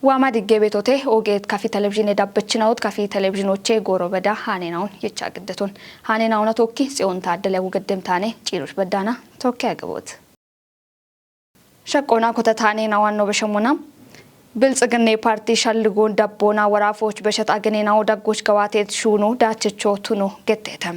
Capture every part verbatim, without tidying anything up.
Waama digge beetote, ogeet kafi televizhiine dabbechinawut kafi televizhiinoche gooro beda haaneenawun yecha giddetun. Haaneenawuna tookki Tsiyoon Taaddele, Wugeddem Taane, Ciirush Beddaana, tookki ageboot. Shaqqoona kotataaneenawanno beshemmona. Biltsiginne paarti shalligoon dabboona woraafoch beshet ageneenawo daggoch gawaateet shuuno daachecho tuno getteete.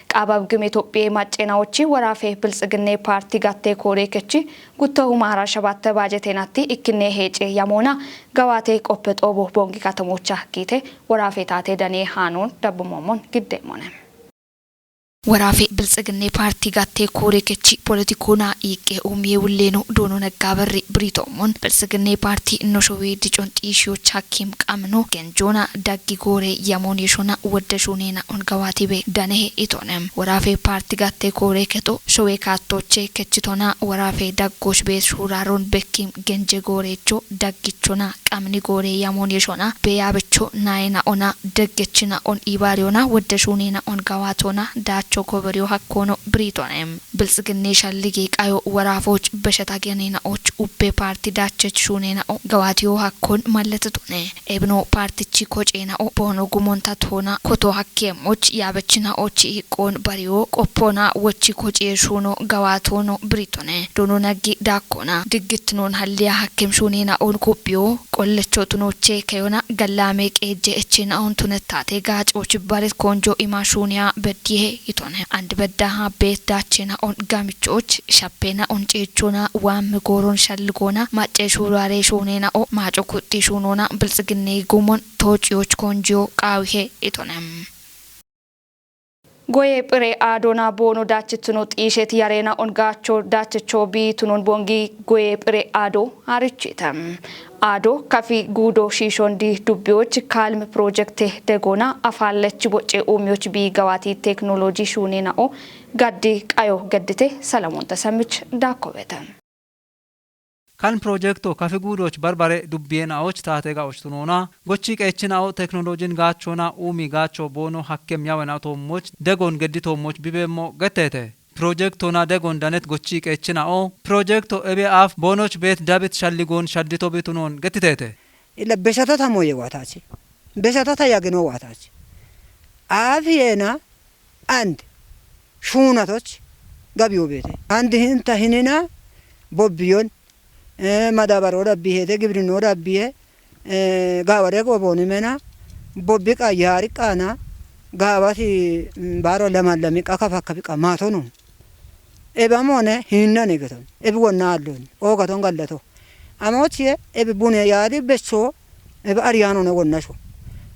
Qaabab gim Itophiye macceenawochi woraafe Biltsiginne paarti gatte koore kechi guttohu maara shabatte baajeteenatti ikkinne heece yamoona gawaate qoppe xoobo Boongi katamocha giite woraafe taate dane haanoon dabbumoomon giddeemone. Woraafe Biltsiginne paarti gatte koore kechi poletikoona iiqqe umiye wulleeno Doono Nagga Aberri biriitoommon. Biltsiginne paarti no showe dicon xiishiyoch hakkim qamno genjoona daggi goore yamoon yeshona wodde shuuneena on gawaatibe danehe itone. Woraafe paarti gatte koore kexo showe kaattoche kechitona woraafe daggoch beet shuuraaroon bekkim genje goorecho daggichona qamni goore yamoon yeshona beyaabecho naayena ona deggechina on ibaariyona wodde shuuneena on gawaatona daacho koberiyo hakkoono biriitone. Biltsiginne shallige qayo woraafoch beshet ageneenaoch ubbe paarti daachech shuuneenao gawaatiyo hakkoon malletitone. Ebino paartichi koceenao boono gumonta toona koto hakkeemoch yaabechinaoch iiqqoon bariyo qoppoona wochi kocee shuuno gawaatoono biriitone. Doono Naggi daakkoona diggittinoon halliya hakkem shuuneenaoon kuphiyo qollecho tunoche keyona gallaame qeejje echeenaoon tunettaate gaacoch baret konjo ima shuuniya beddihe itone. And bedda ha beet daacheenaoon gamichoch shappeenaoon ceechona waamme gooron shalligoona macce shuuraare shuuneenao maaco kuxxi shuunoona Biltsiginne gumon toociyoch konjiyo qaawihe itone. Goye phire aadoona boono daachitino xiishet yareena on gaacho daachecho biitunon Boongi Goye phire aado haarichite. Aado kafi guudo shiishon di dubbiyoch Kalm pirojekte degoona afaallech bocce uumiyoch bii gawaati teknoloji shuuneenao gaddi qayo geddite Salamoon Tasamich daakkobete. Kalm pirojekto kafi guudoch barbare dubbiyeenaoch taate gaoch tunoona gochi qeechinao teknolojin gaachoona uumi gaacho boono hakkem yawena toommoch degoon geddi toommoch bibeemmo getteete. Pirojektoona degoon danet gochi qeechinao pirojekto ebe aaf boonoch beet dabit shalligoon shaddito bitunoon gettiteete. Ila beshatata moye waatachi. Beshatata yagino waatachi. Aafiyeena and shuunatoch gabiyo beete. And hinta hinina bobbiyon, eh, madabaro dabbiheete, gibrinno dabbihe, eh, gaaware gobooni mena, bobbi qa yaari qaana, gaawati, mm, baaro lamallami qa kafakkabi qa maatonon. Ebe amone hiinnane geton. Ebi wonna aallon. Oogaton gallato. Amochiye ebi bune yaadi becho, ebi ariyaanone wonnasho.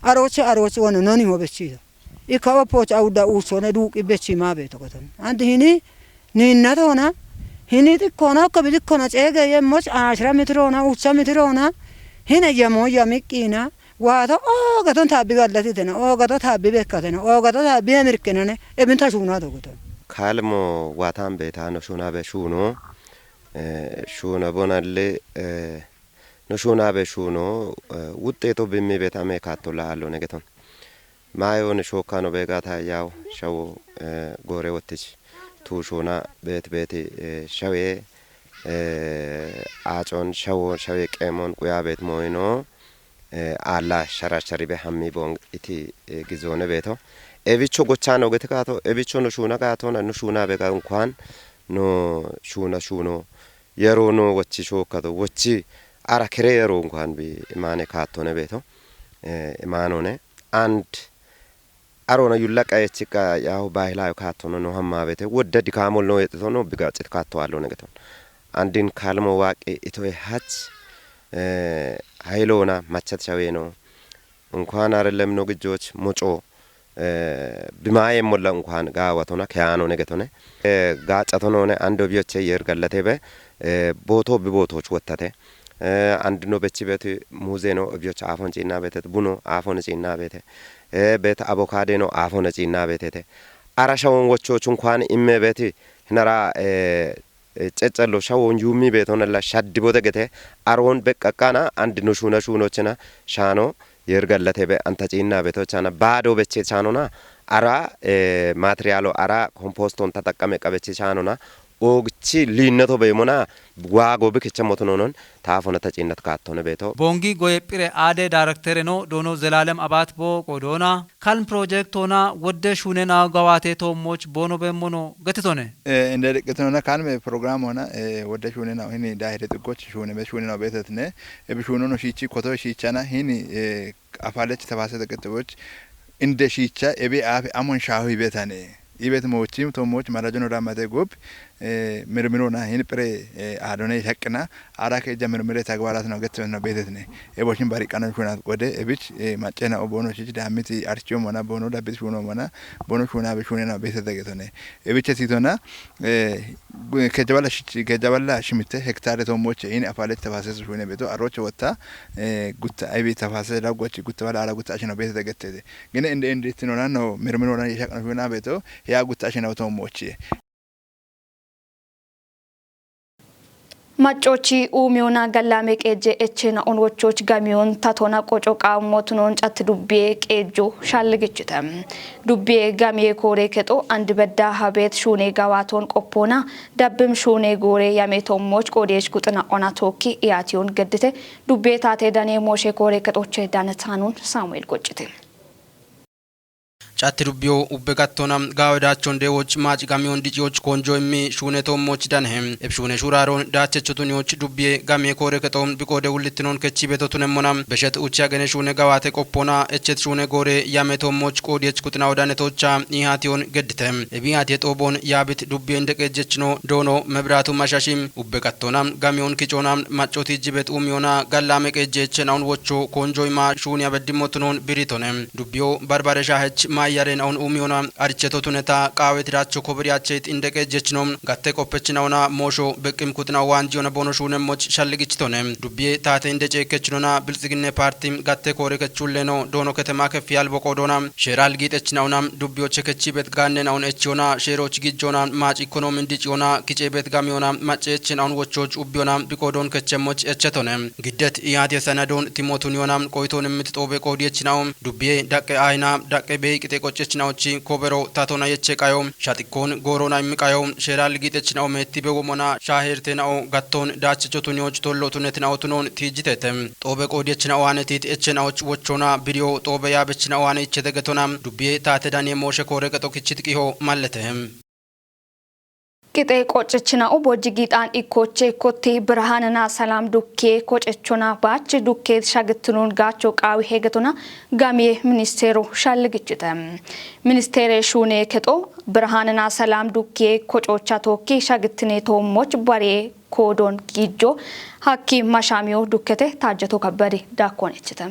Aroche, aroche wonna noni ho bechido. Ikka oppoch awudda uuchone duuqi bechi maa beeto geton. And hini niinnatoona, hini xikkona, okka bi xikkona ceege yemmoch ashira mitiroona, uucha mitiroona, hine yamo yamiqqina, waato oogaton taabbi gallatitena, oogato taabbi bekkatena, oogato taabbi hemirkenane, ebin ta shuunato geton. Kalmo waatan beetaano shuunabe shuuno, eh, shuuno bonalle, eh, no shuunabe shuuno, eh, wuxxeeto bimmi beetame kaatto la'allone geton. Maayoon shookkaano beegaata yaw shawo, eh, goore wottich. Tuu shuuna beet beeti, eh, shawe, eh, aacon shawo, shawe qeemon quya beet mooyino, eh, aalla shara sharibe hammi boong iti, eh, gizoone beeto. Ebicho gochaano gete kaato, ebicho no shuuna gaatona, no shuuna bega unkwaan, no shuuna shuuno, yeroo no wochi shookkato, wochi ara kere yeroo unkwaan bi imaane kaattone beeto, eh, imaanone. And aroona yulla qayechi qa yaw baahilayo kaattono no hamma beete, wodda dikaamol no yexitono bigaccit kaatto aallone geton. Andin kalmo waaqi itoye hach, eh, hayloona machat shaweeno. Unkwaan arellem no gijjoch moco, eh, bimaayem molla unkwaan gaawatona keyaanone getone. Eh, gaaccatonone ando biyoche yer gallatebe, eh, booto bi bootoch wottate. Eh, andino bechi beeti muuze no biyoch aafon ciinna beetet, buno aafon ciinna beete. Eh, beet abokade no aafon ciinna beetete. Ara shawon wochoch unkwaan imme beeti hinara, eh, eh, ceccallo shawon yuummi beetonella shaddi bote gete aroon beqqaqqaana and no shuuna shuunochena shaano yer gallatebe anta ciinna beetochana baado beche shaanona ara, eh, materiyaalo ara komposton taxaqqame qabeche shaanona Oogichi liinnato beemona waago bikicha motunonon taafona taciinnat kaattone beeto. Boongi goye phire aade dayirektereno doono Zelaalem Abaat Booqo doona kalm pirojektoona wodde shuunena gawaate toommoch boono beemmono gatitone. Eh, inde diqqitinona kalme program ona, eh, wodde shuunena hini daahire xiggoch shuune be shuunena beetetne. Ebi shuunono shiichi koto shiichana hini, eh, afaalech tafaase teqeteboch inde shiicha ebi aafe amon shaahu ibetane. Ibet moochi toommoch marajono raamate gub, eh, mirmirona hin phire, eh, aadone shaqqina ara keja mirmire tagbarat no getto no beetetne. Eboshin bariqano shuna gode ebich, eh, maccena obono shich daamiti archiyo mana bono dabbit shuno mana bono shuna be shunena beetete getone. Ebiche titona, eh, gu-, kejabala shich-, kejabala shimite hektare toommoch hin afaalech tafases shune beeto aroche wotta, eh, gutta ebi tafases daggoch gutta bala ara gutta ashino beetete gettete. Gine inde inde tinona no mirmirona yeshaqano shuna beeto ya gutta ashino toommoch. Maccoochi uumiyona gallaame qeejje echena onwochoch gamiyon tatona qoco qaammotunon catti dubbiye qeejjo shalligichite. Dubbiye gamiye koore kexo andi bedda habeet shuune gawaaton qoppoona dabbim shuune goore yame toommoch qoodiyech guxina ona tookki iyaatiyon geddite dubbiye taate dane mooshe koore kexoche danetaanun Saamu'eel Goccite. Catti dubbiyo ubbe gattona gaawe daachon deewoch maaci gamiyon diciyoch koonjo immi shuune toommoch danhe. Eb shuune shuraaron daachechotuniyoch dubbiye gamiye koore kexo biqoode wullittinon kechi beto tunemmona. Beshet uchi agene shuune gawaate qoppoona echet shuune goore yame toommoch qoodiyech guxina odanetocha ihaatiyon geddite. Ebi ihaatiye xoobon yaabit dubbiye inde qeejjechino doono Mebiraatu Mashashi ubbe gattona gamiyon kicoona maccoti jibet uumiyona gallaame qeejje echena onwocho koonjo ima shuuniya beddimmotunon biritone. Dubbiyo barbare shaahech maayyaren aun uumiyona aricheto tuneta qaawetiracho kobiriyachet inde qeejjechino gatte qoppechina ona moosho beqqim kuxina waanjiyona bono shuunemmoch shalligichitone. Dubbiye taate inde ceekkechinona Bilxiginne Paarti gatte koore kechulleno doono ketema kef yalbo qoodona sheera algiixechina ona dubbiyoche kechibet gaannen aun echiyona sheeroch gijjona maaci ikonoomin diciyona kiceebet gamiyona macce echen aun wochoch ubbiyona biqoodon kechemmoch echetone. Giddet iyaatiye sanadon timotuniyona qoyton immit xoobe qoodiyechina'o dubbiye daqqe aayina daqqe beyi qite qoccechinawochi kobero tatona yeche qayo shaxikkon goorona immi qayo sheera algiixechina'o meetti be womona shaahertena'o gatton daachechotuniyoch tollo tunetina'otunon tiijjitete. Xoobe qoodiyechina'o aanetit echena'och wochona biriyo xoobe yaabechina'o aane ichete getona dubbiye taate daniye mooshe koore qexo kichit qiho mallete. Qixe qoccechina'o bojji giixan ikkoche kotti Birhaanena Salaam Dukke kocechona baach Dukke shagittinun gaacho qaawi hegetona gamiye ministeero shalligichite. Ministeere shuune kexo Birhaanena Salaam Dukke kococha tookki shagittine toommoch bare koodon gijjo hakki mashaamiyo Dukkete Taajjeto Kabbadi dakkoon echite.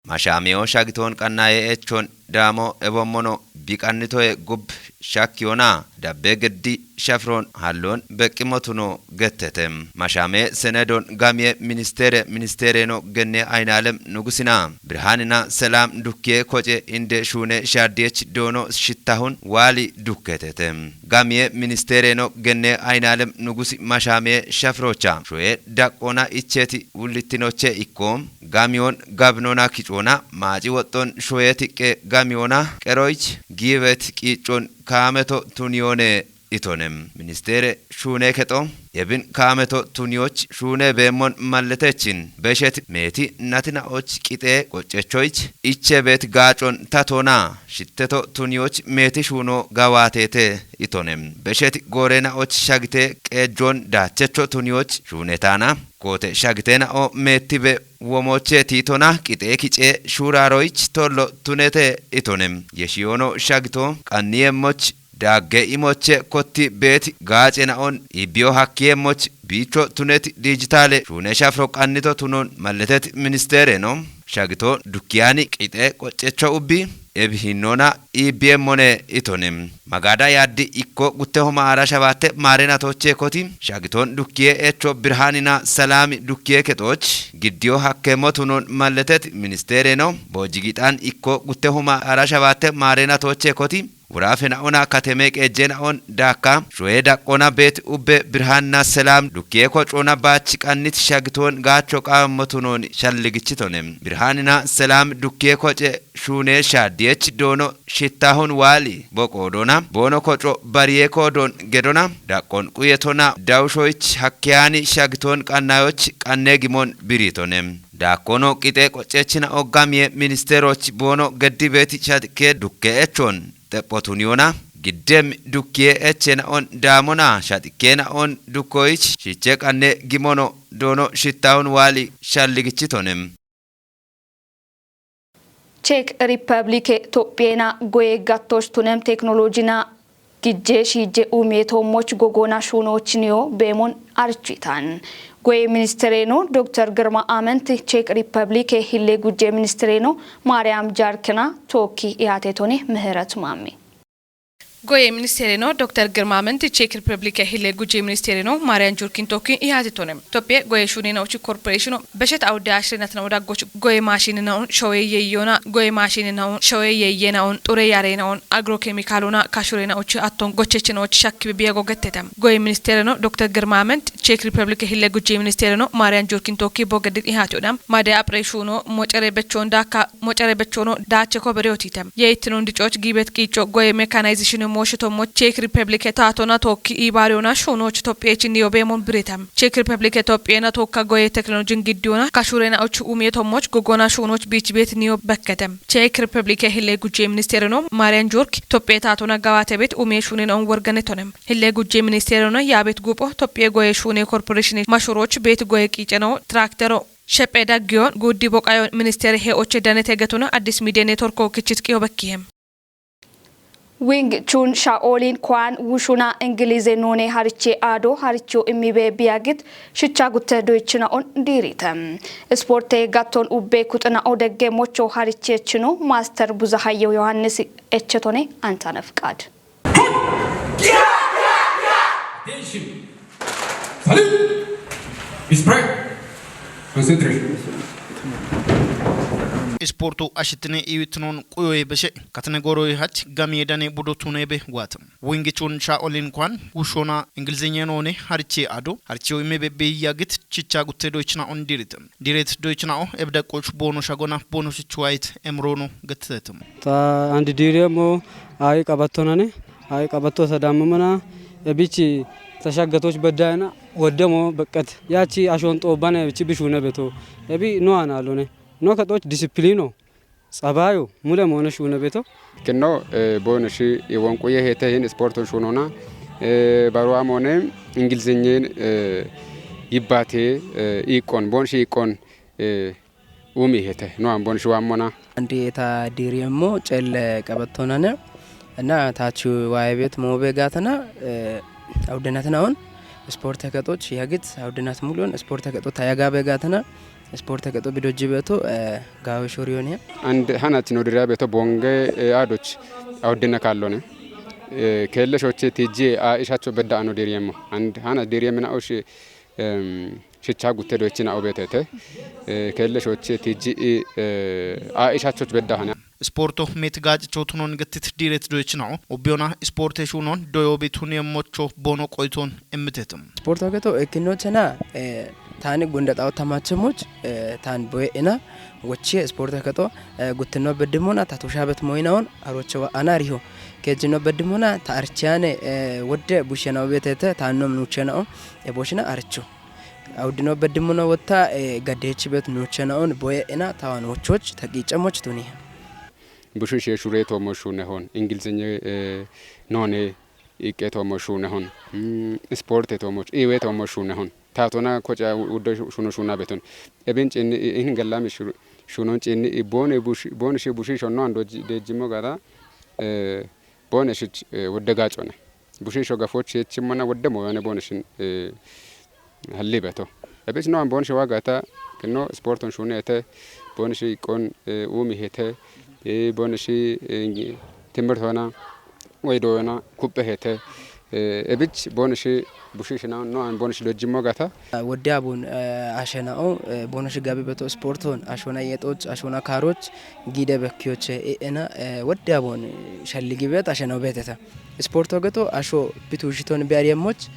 Mashaamiyo shagitoon qannaye echon daamo ebommono biqannitoye gub shakkiyona dabbe geddi shafiroon halloon beqqimotuno gettete. Mashaame senedon gamiye ministeere ministeereno genne Aynaalem Nugusina Birhaanina Selaam Dukkiye koce inde shuune shaaddiyech doono shittahun waali dukketete. Gamiye ministeereno genne Aynaalem Nugusi mashaamiye shafirocha shoye daqqoona icheeti wullittinoche ikko gamiyoon gabinoona kicoona maaci woxxon shoye tiqqe gamiyoona qeroyich giibet qiiccon kaameto tuniyoone itone. Ministeere shuune kexo ebin kaameto tuniyoch shuune beemmon malletechin beshet meeti natina'och qixee qoccechoyich iche beet gaacon tatoona shitteto tuniyoch meeti shuuno gawaateete itone. Beshet gooreena'och shagite qeejjoon daachecho tuniyoch shuunetaana koote shagiteena'o meettibe womoche tiitona qixee kicee shuuraaroyich tollo tunete itone. Yeshiyoono shagito qanniyeemmoch daagge imoche kotti beeti gaacena'on ibbiyo hakkiyeemmoch biicho tuneti dijitaale shuune shafiro qannito tunon malletet ministeereno shagito dukkiyaani qixee qoccecho ubbi ebihinnoona iibbiyeemmone itone. Magada yaaddi ikko gutteho maara shabatte maarena toochee koti shagitoon dukkiye echo Birhaanina Salaami dukkiye kexooch giddiyo hakkeemmo tunon malletet ministeereno boojigixaan ikko gutteho maara shabatte maarena toochee koti Wuraafe na'ona kateme qeejje na'on daakka shoye daqqona beet ubbe Birhaanna Selaam dukkee kocoona baach qannit shagitoon gaacho qaammotunoon shalligichitone. Birhaanina Selaam dukkee koce shuunee shaaddiyeech doono shittahun waali boqoodoona boono koco bariyeekoodoon gedona daqqon quyetona dawushoyich hakkeyaani shagitoon qannayoch qannee gimoon biriitone. Daakkono qixee qoccechina oggamiye ministeeroch boono geddibeeti shatikkee dukkeechoon xephotuniyona giddem dukkiye echena on daamona shatikkena on dukkoyich shiche qanne gimono doono shittahun waali shalligichitone. Cheek Riippabliike Tophiyena goye gattoch tunem teknolojina gijje shiije umiye toommoch gogona shuunoch niyo beemon architan. Goye ministereno Doktor Girma Ament, Cheek Riippabliike hille gujje ministereno Maariyam Jarkina tookki ihatetone Mihiret Maame. Goye ministereno Doktor Girma Ament, Cheek Riippabliike hille gujje ministereno Maariyam Jurkin tookki ihatetone. Topiye goye shuunena uchi korporeshino beshet awude ashrenatna odaggoch goye maashinena un shoye yeyona goye maashinena un shoye yeyena un xure yarena un agro kemikaluna kashurena uchi atton gochechena uchi shakki biya gogettete. Goye ministereno Doktor Girma Ament, Cheek Riippabliike hille gujje ministereno Maariyam Jurkin tookki bogedit ihatodam made apre shuuno mocere bechon daakka mocere bechono daache kobere otite. Ye ittinon dicoch giibet qiico goye mechanization mooshe tommoch Cheek Riippabliike taatona tookki ibaariyona shuunoch Tophiyechin niyo beemon birite. Cheek Riippabliike Tophiyena tookka goye teknolojin giddiyona kashurena uchi umiye tommoch gogona shuunoch biich beet niyo bekkete. Cheek Riippabliike hille gujje ministereno Maariyam Jurk Tophiye taatona gawaate beet umiye shuunena un worganetone. Hille gujje ministereno yaabet guupho Tophiye goye shuune korporeshine mashuroch beet goye qiiceno traktero Shephe daggiyon guddi boqayon ministeeri he oche danete getona Addis Midiya Networko kichit qiyo bekkihe. Wing Chun Shaolin Kwan Wushuna Ingilize none hariche ado haricho immibe biyagit shicha gutte doychina on diirite. Sporte gatton ubbe kuxina odegge mocho hariche chino Master Buzahayyo Yohannis echetone Antana Fqad. Attention. Salute. Respect. Concentration. Isportu ashitine iwitnon quyoye beshe katne goroy hach gamiye dane budo tunebe watam. Wingi chun sha olin kwan wushona Ingilizenya none hariche ado hariche imebe be yagit chicha gutte doichna on dirit. Diret doichna o ebda qoch bono shagona bono shichuait emrono gettetem. Ta andi diremo ay qabattonane. Ay qabatto sadamamana ebichi tashaggatoch beddayna woddemo beqqet. Yachi ashon xobbane ebichi bishune beto. Ebi no analone. No katoch disciplino. Tsabayo mule mono shune beto. Kinno, eh, bono shi iwon quye hete hin sporton shunona. Eh, barwa mone Ingilizenya, eh, yibbate, eh, iqon, bon shi iqon, eh, umi hete no ambon shi wammona. Andi eta diriemmo celle qabattonane እና ታች ዋይ ቤት ሞቤ ጋተና አውደናትና አሁን ስፖርት ከጦች ያግት አውደናት ሙሉን ስፖርት ከጦ ታያጋበ ጋተና ስፖርት ከጦ ቢዶጂ ቤቶ ጋዊ ሾሪዮን። And hanati no dira beto bonge, eh, adoch awdina kallone. Eh, kelle shoche tije a ishacho bedda ano diriemmo. And hana diriemna osh, em, shicha gutte doichina obetete. Eh, kelle shoche tiji, eh, a ishacho bedda hana. Sporto met gacicho tunon gettit diret doichina o. Obiona sporte shunon doyo bitun yemmocho bono qoiton emitetum. Sporto geto ekinochena, eh, tani gunda tao tamachemoch, eh, tan boye ena wochie sporto geto, eh, guttino bedimona tatusha bet moinaon arocho ana riho. Kejino bedimona ta archiane, eh, wodde bushena obetete tannom nuchena o, e boshina archo. Awdino bedimuna wotta, eh, gadechi bet nuchena on boye ena tawan wochoch taqicha moch tuni. Bushu she shure to mo shune hon. Ingilizenya, eh, none ike to mo shune hon. Mm, sporte to mo, iwe to mo shune hon. Tatona kocha uddo shu-, shuno shuna beton. Ebin chinni i-, in gallami shu-, shunon chinni i bone bush-, bone shi bushi shonno ando ji-, de jimo gara, eh, bone shi, eh, wodde gacone. Bushin shogafoch yechimana wodde mo yane bone shin, eh, halli beto. Ebis no an bone shi wagata, kino sporton shune ete, bone shi kon, eh, umi hete, eh, bone shi, eh, timber tona, waydo na, kuppe hete, Ebich boonishi bushiishina no an boonishi dojjimmo gata. Wodde abun ashena'o boonishi gabi beto sporton ashona yexoch ashona karoch gide bekkiyoche ena wodde abun shalligibet ashena'o beteta. Sporto geto asho bitushiton biariyemmoch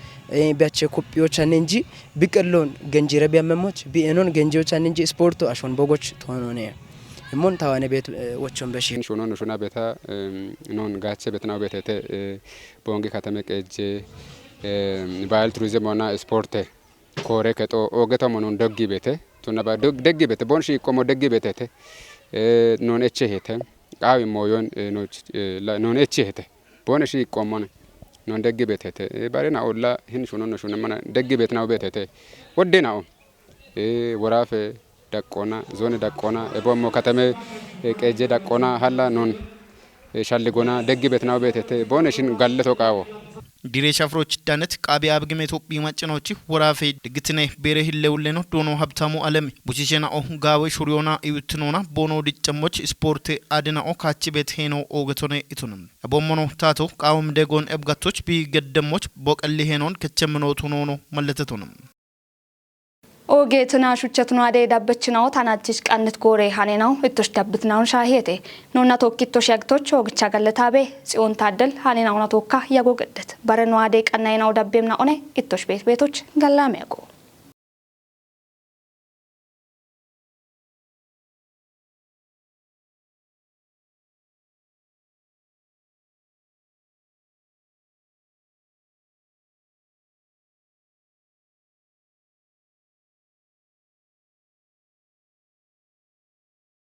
biache koppiyochanen ji biqellon genjire biammemoch bienon genjiyochanen ji sporto ashon bogoch tonone. Immon tawane bet wochon beshi. Shunon shuna beta non gache betna betete bongi katame qeejje baal turizim wana sporte koore kexo ogeto monon doggi bete tunna ba doggi bete bon shiiqqommo deggi betete non eche hete qaawi moyon non eche hete bon shiiqqommone non deggi betete barena olla hin shunon shuna mana deggi betna betete woddena o worafe daqqoona zone daqqoona ebommo katame qeejje daqqoona halla non shalligona deggi betnawo betete booneshin galleto qaawo. Direesha Afroch danet qaabi abgime Itophiyu maccinochi worafe diggitine beere hillewulleno doono Habtamu Alemi buchishena o gaawe shuriyona iwittinona boono diccammoch isporte adina o kaachibet heeno oogetone itun. Abommono taato qaawum degon ebgattoch bi geddemmoch boqalli heenon kechemminotu noono malletetun. Oge tuna shuchatnu ade dabbechinaw tanatich qannet gore haninaw ittosh dabbitnaw shahiyete. Nonna tokki ittosh yagtoch ogicha gallataabe Tsiyoon Taaddel haninaw na tokka yago geddet. Bare nu ade qannaynaw dabbemna one ittosh beet beetoch gallame yago.